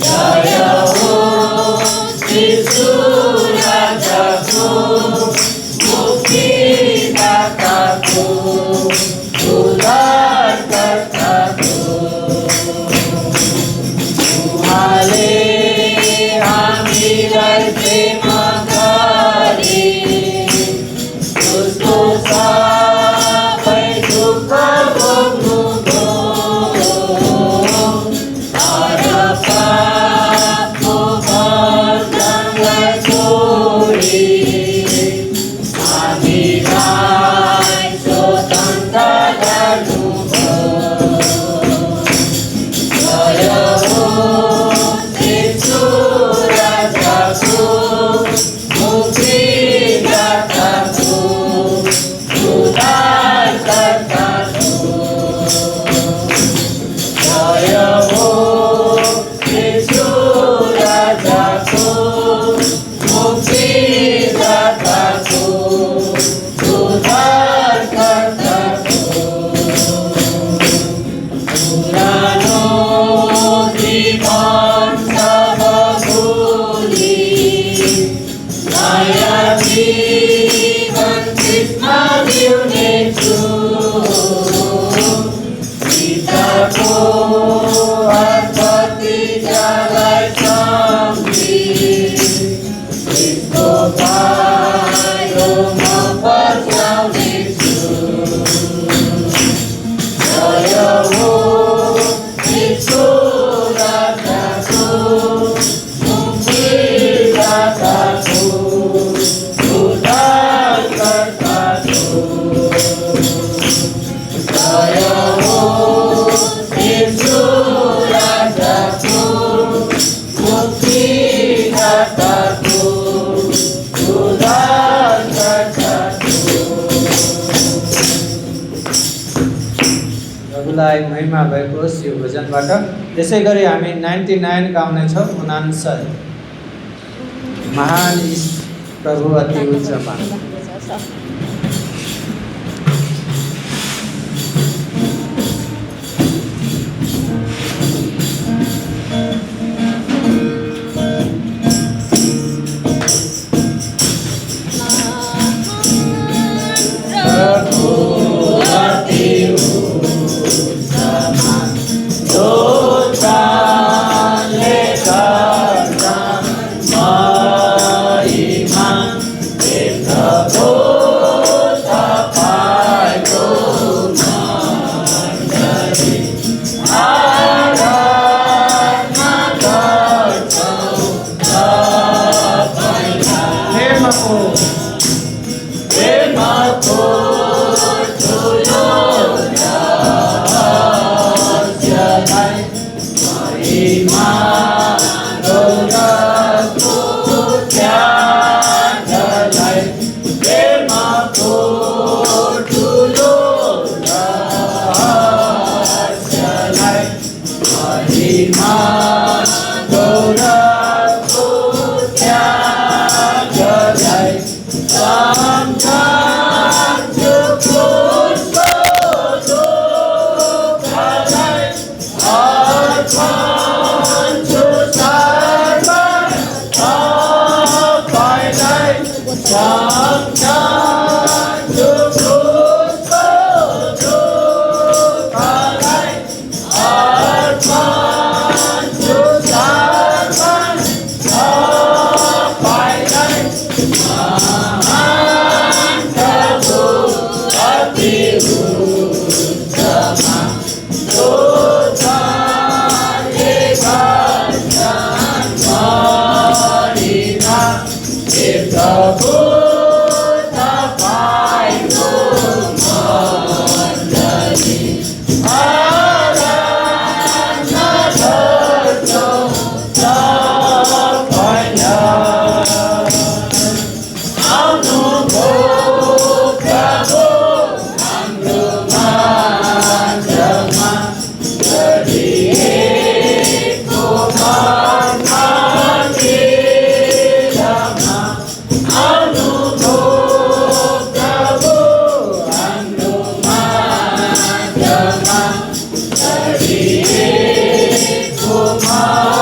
जय हो यीशु राजा को मुक्तिदाता को उद्धारकर्ता को तुम्हारे हामीलाई प्रेम गरे उसको सबै दुःख भोग्नुभयो तर पापको बन्धनलाई छोडी हामीलाई स्वतन्त्र गर्नुभयो जय हो यीशु राजाको मुक्तिदाताको उद्धारकर्ताको जय हो यीशु राजाको मुक्तिदाताको उद्धारकर्ताको पुरानो जीवन सब भुली नयाँ जीवन ख्रिस्टमा जिउनेछु पिताको प्रतिज्ञालाई सम्झी ख्रिस्टको पाइलोमा पछ्याउनेछु जय हो यीशु राजाको मुक्तिदाताको उद्धारकर्ताको जय हो यीशु राजाको मुक्तिदाताको उद्धारकर्ताको प्रभुलाई महिमा भएको होस् यो भजनबाट। त्यसै गरी हामी 99 गाउनेछौँ 99 महान प्रभु अति उच्चमा। प्रभु अति उच्चमा स्तोत्रले गर्दा महिमा हे प्रभु तपाईको मण्डली आराधना गर्छौँ तपाईँलाई प्रेमको ठुलो रहस्यलाई महिमा गौरवको त्यागलाई प्रेमको ठुलो रहस्यलाई महिमा